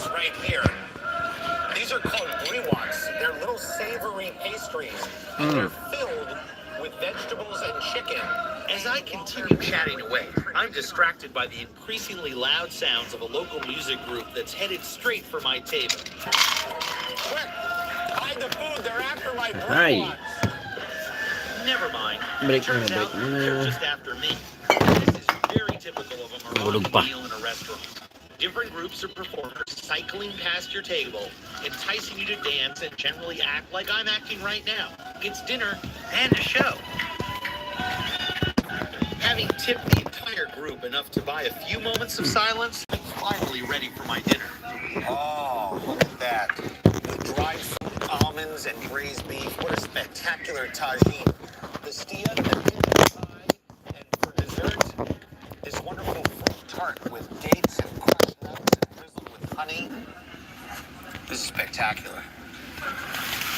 is right here. These are called briwats. They're little savory pastries, and they're filled with vegetables and chicken. As I continue chatting away, I'm distracted by the increasingly loud sounds of a local music group that's headed straight for my table. Quick! Hide the food, they're after my briwats! Never mind. Turns out they're just after me. This is very typical of a Moroccan meal in a restaurant. Different groups of performers cycling past your table, enticing you to dance and generally act like I'm acting right now. It's dinner and a show. Having tipped the entire group enough to buy a few moments of silence, I'm finally ready for my dinner. Oh, look at that. The dried fruit, almonds, and braised beef. What a spectacular tagine. The stia, the pie, and for dessert, this wonderful fruit tart with dates and crushed nuts and drizzled with honey. This is spectacular.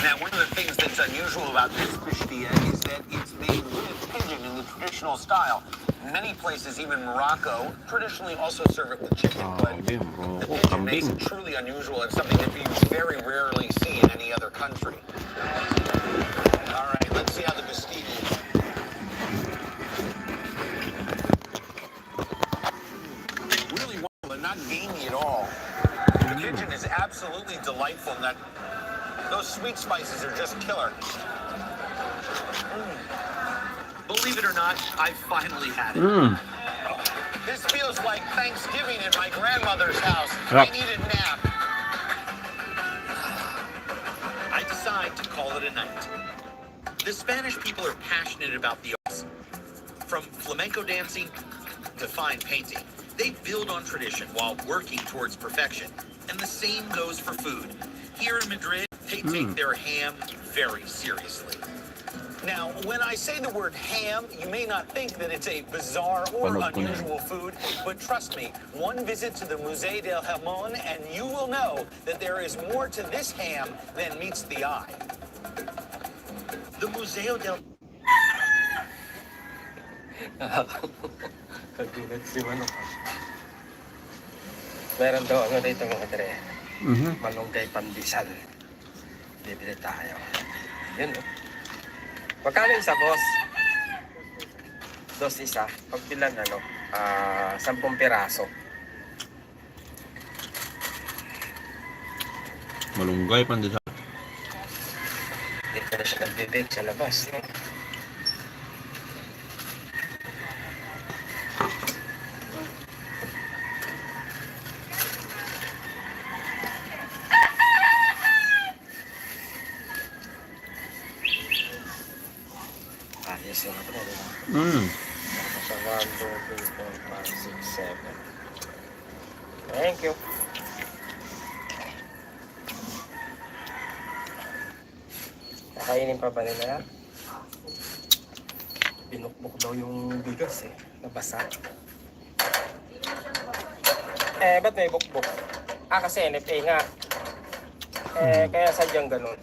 Now, one of the things that's unusual about this pastia is that it's made with pigeon in the traditional style. Many places, even Morocco, traditionally also serve it with chicken, but the pigeon makes it truly unusual and something that you very rarely see in any other country. All right, let's see how the pastia is. Really wonderful and not gamey at all. The pigeon is absolutely delightful, and that those sweet spices are just killer. Believe it or not, I finally had it. This feels like Thanksgiving at my grandmother's house. I need a nap. I decide to call it a night. The Spanish people are passionate about the arts. From flamenco dancing to fine painting, they build on tradition while working towards perfection. And the same goes for food. Here in Madrid, they take their ham very seriously. Now, when I say the word ham, you may not think that it's a bizarre or unusual food, but trust me, one visit to the Museo del Jamón and you will know that there is more to this ham than meets the eye. The Museo del... Meron daw ano dito mga dre. Malunggay pandesal. Bibili tayo. Yun o. Magkano isa, boss? Dos isa. Pagbilan ano, 10 piraso. Malunggay pandesal. Hindi ka na siya nagbibig sa labas. No? Ayos yung ito, diba? Sa 1, 2, 3, 4, 5, 6, 7. Thank you. Nakainin pa ba nila? Binukbok daw yung bigas eh. Nabasa. Ba't may bukbok? Kasi NFA nga. Kaya sadyang ganun.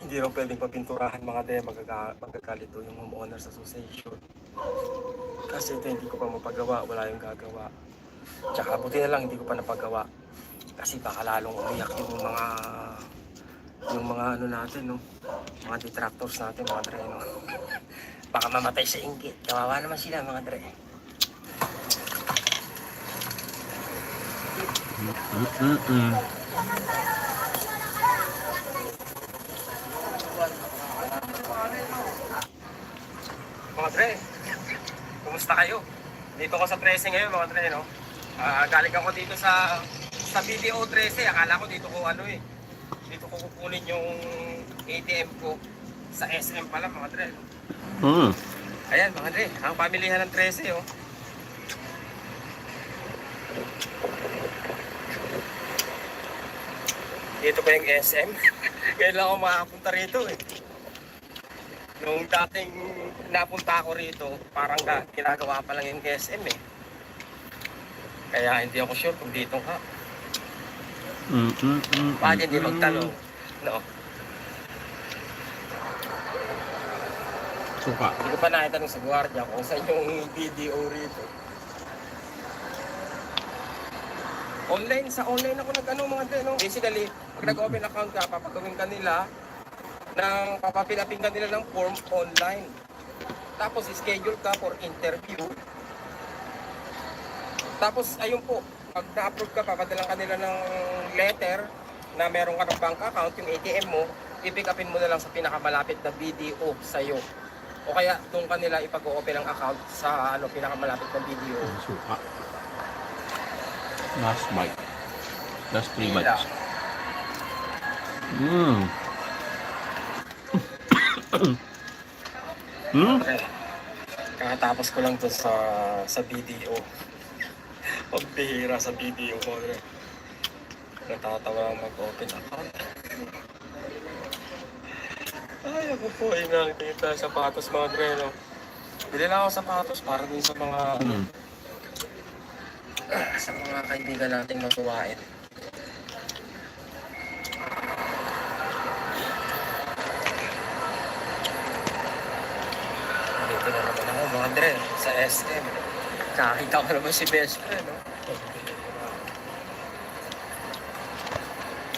Hindi rin pwedeng papinturahan mga de, magagalito yung homeowner sa association. Kasi ito hindi ko pa mapagawa, wala yung gagawa. Tsaka buti na lang hindi ko pa napagawa. Kasi baka lalong umiyak yung mga ano natin, no? Mga detractors natin, mga dre, no? Baka mamatay sa inggit. Kawawa naman sila, mga dre. Mga dre, kumusta kayo? Dito ko sa 13 ngayon, mga dre, no? Galing ako dito sa BDO 13. Akala ko dito ko dito ko kukunin yung ATM ko sa SM pala, mga dre. Ayan, mga dre, ang pamilihan ng 13, oh. Dito pa yung SM. Ngayon lang ako makapunta rito, eh. Nung dating napunta ako rito, parang ginagawa pa lang yung SM, eh. Kaya hindi ako sure kung dito nga. Bakit hindi magtanong? No? Suka. Hindi ko pa nakitanong sa gwardiya kung saan yung BDO rito. Online ako nag-ano mga dre, no? Basically, pag nag-open account ka, papagawin ka nila papapilapin ka nila ng form online. Tapos, schedule ka for interview. Tapos, ayun po, pag na-approve ka, papadalang ka nila ng letter na meron ka ng bank account, yung ATM mo, i-pick upin mo na lang sa pinakamalapit na BDO sa'yo. O kaya, doon ka nila ipag-open ang account sa pinakamalapit na BDO. Suka. Last bite. Last 3 Hila. bites. Mmm. Hmm? Okay. Kakatapos ko lang to sa BDO. Pagbihira sa BDO ko. Natatawa ang mag-open account. Ay, ako po ay nakikita sapatos mga dre, no? Bili lang ako sapatos para din sa mga sa mga kaibigan nating matuwain. Dito na naman ako mga dre, sa SM. Nakakita ko naman si best friend, no?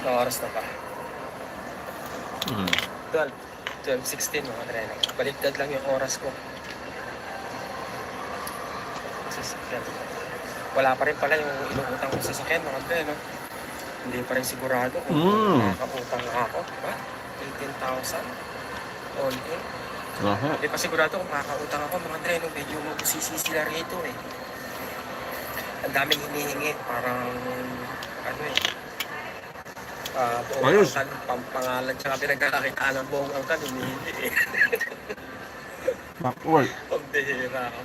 Ano oras na ba? 12:16 mga dre, no? Baliktad lang yung oras ko. Sasakyan. Wala pa rin pala yung inuutang ko sa sasakyan mga dre, no? Hindi pa rin sigurado kung makakautang ako. Diba? 18,000 all in. Hindi pa sigurado kung makakautang ako mga dre, no? Medyo magsisi sila rito eh. Ang daming hinihingi, parang ano eh. Buong Ayos. angkan, pampangalan, tsaka pinagkakakitaan ng buong angkan, hinihingi eh. Backward. Pambihira ako.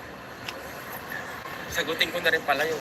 Sagutin ko na rin pala yung